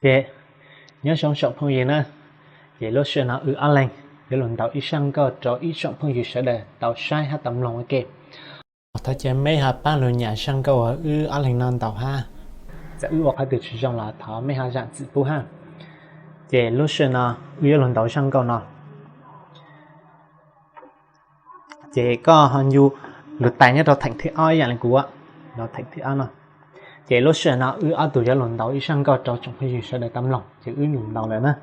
Ces nyob zoo tsoom phooj ywg na, ces lub sij hawm no wb ob leeg yuav los ntaus ib zaj nkauj rau ib tsoom phooj ywg sawv daws tau saib hab tau mloog ua ke. Thov caw mej ho paab lug nyam zaj nkauj uas wb ob leeg no ntaus hab. Txawm wb ua qhov twg tsis zoo los thov mej ho zaam txim pub hab. Ces lub sij hawm no wb yuav lug ntaus zaj nkauj no. Ces koj ho ncu lus tais nyob rau theem thib ob ib yam li kuv, no theem thib ob no. Ces lub sij hawm no wb ob tug yuav lug ntaus ib zaj nkauj rau tsoom phooj ywg sawv daws tau mloog, ces wb lug ntaus lawm na.